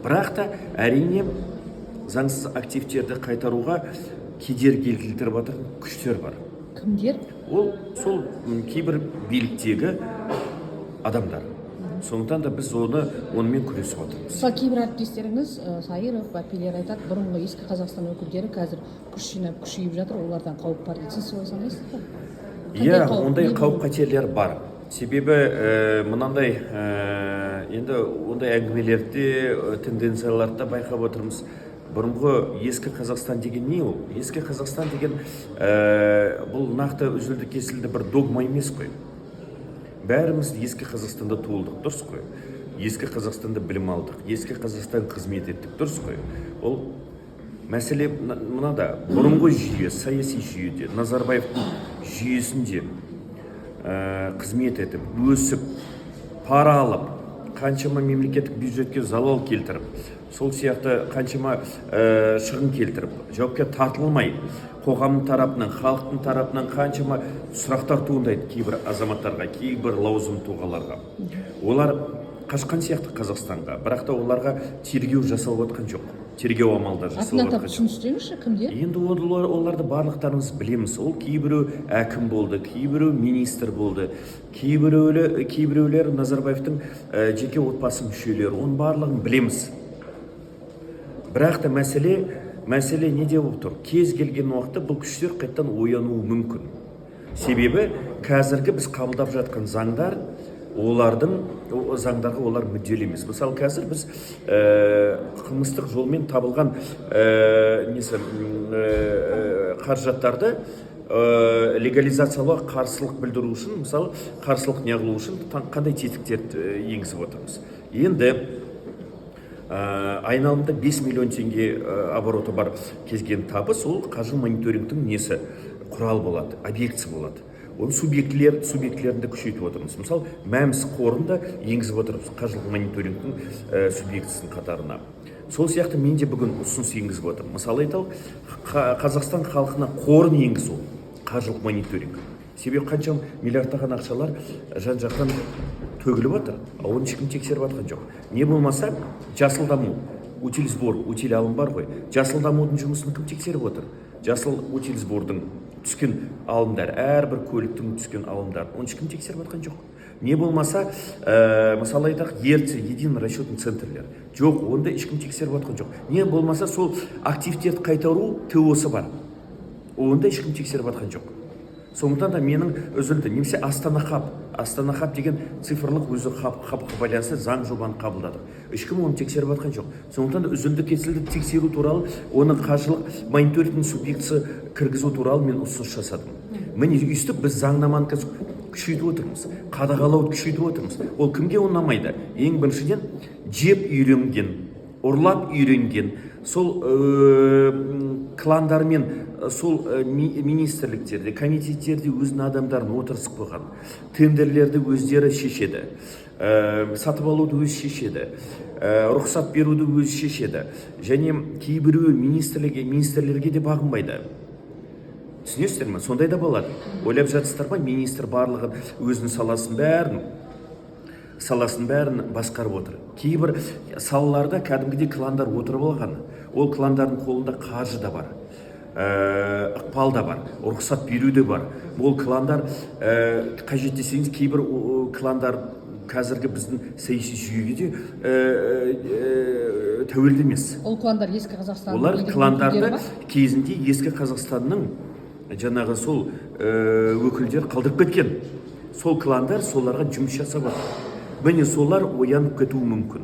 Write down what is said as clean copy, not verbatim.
Бірақ та, әрине, заңсыз активтерді қайтаруға кедергі келтіріп жатқан күштер бар. Кімдер? Ол сол кейбір биліктегі адамдар. Сондықтан да біз онымен күресіп жатырмыз. Мысалы, кейбір әріптестеріңіз, Сайыров, Бапилер айтады, бұрынғы ескі Қазақстан өкілдері қазір күш жинап, күшейіп жатыр, олардан қауіп бар дейді. Сіз солай санайсыз ба? Қандай Иә, қауіп? ондай Не қауіп қатерлер бар. Себебі мынандай, енді ондай әңгімелерде, тенденцияларды да байқап отырмыз. Бұрынғы ескі Қазақстан деген не ол? Ескі Қазақстан деген бұл нақты үзілді кесілді бір догма емес қой. Бәріміз ескі Қазақстанда туылдық, дұрыс қой. Ескі Қазақстанда білім алдық, ескі Қазақстан қызмет еттік, дұрыс қой. Ол мәселе мынада: бұрынғы жүйе, саяси жүйеде, Назарбаевтың жүйесінде қызмет етіп, өсіп, пара алып, қаншама мемлекеттік бюджетке залал келтіріп, сол сияқты қаншама шығын келтіріп, жауапқа тартылмай, қоғамның тарапынан, халықтың тарапынан қаншама сұрақтар туындайды кейбір азаматтарға, кейбір лауазымды тұлғаларға. Олар қашқан сияқты Қазақстанға, бірақ та оларға тергеу жасалып жатқан жоқ, тергеу амалдары Атын жасалып атап жатқан жоқ. түсіндірсеңізші, кімдер? Енді оларды барлықтарымыз білеміз. Ол кейбіреу әкім болды, кейбіреу министр болды, кейбіреулер Назарбаевтың жеке отбасы мүшелері. Оның барлығын білеміз. Бірақ та мәселе неде болып тұр? Кез келген уақытта бұл күштер қайтадан оянуы мүмкін. Себебі қазіргі біз қабылдап жатқан заңдар, олардың заңдарға олар мүдделі емес. Мысалы, қазір біз қылмыстық жолмен табылған несі, қаражаттарды легализациялауға қарсылық білдіру үшін, мысалы, қарсылық неғылу үшін қандай тетіктерді енгізіп отырмыз. Енді айналымда 5 миллион теңге обороты бар келген табыс, ол қаржы мониторингтің несі, құрал болады, объектісі болады. Оның субъектілерін де күшейтіп отырмыз. Мысалы, МӘМС қорын да енгізіп отырмыз қаржылық мониторингтің субъектісінің қатарына. Сол сияқты мен де бүгін ұсыныс енгізіп отырмын. Мысалы айталық, Қазақстан халқына қорын енгізу, қаржылық мониторинг. Себебі қанша миллиардтаған ақшалар жан жақтан төгіліп жатыр, а оны ешкім тексеріп жатқан жоқ. Не болмаса жасыл даму, утильсбор, утиль алым бар ғой. Жасыл дамудың жұмысын кім тексеріп отыр? Жасыл утильсбордың түскен алымдар, әрбір көліктің түскен алымдарын, оны ешкім тексеріп жатқан жоқ. Не болмаса мысалы айтайық, ЕРЦ, единый расчетный центрлер жоқ, онда ешкім тексеріп жатқан жоқ. Не болмаса сол активтерді қайтару ТО-сы бар, онда ешкім тексеріп жатқан жоқ. Сондықтан да менің үзілді немесе Астана Хаб, Астана Хаб деген цифрлық өзі хабқа байланысты заң жобаны қабылдадық, ешкім оны тексеріп жатқан жоқ. Сондықтан да үзілді кесілді тексеру туралы, оны қаржылық мониторингтің субъектісі кіргізу туралы мен ұсыныс жасадым. Міне, өйстіп біз заңнаманы қазір күшейтіп отырмыз, қадағалауды күшейтіп отырмыз. Ол кімге ұнамайды? Ең біріншіден, жеп үйренген, ұрлап үйренген сол кландармен, сол министрліктерде, комитеттерде өзінің адамдарын отырғызып қойған, тендерлерді өздері шешеді, сатып алуды өзі шешеді, рұқсат беруді өзі шешеді және кейбіреуі министрлерге де бағынбайды. Түсінесіздер ме? Сондай да болады. Ойлап жатсыздар ма, министр барлығын, өзінің саласын бәрін басқарып отыр? Кейбір салаларда кәдімгідей кландар отырып алған. Ол кландардың қолында қаржы да бар, ықпал да бар, рұқсат беру де бар. Ол кландар, қажет десеңіз, кейбір кландар қазіргі біздің саяси жүйеге де тәуелді емес. Ол кландар ескі Қазақстан Олар билігінің кландарды өкілдері ма? кезінде ескі Қазақстанның жаңағы сол өкілдер қалдырып кеткен. Сол кландар соларға жұмыс жасап жатыр. Міне, солар оянып кетуі мүмкін.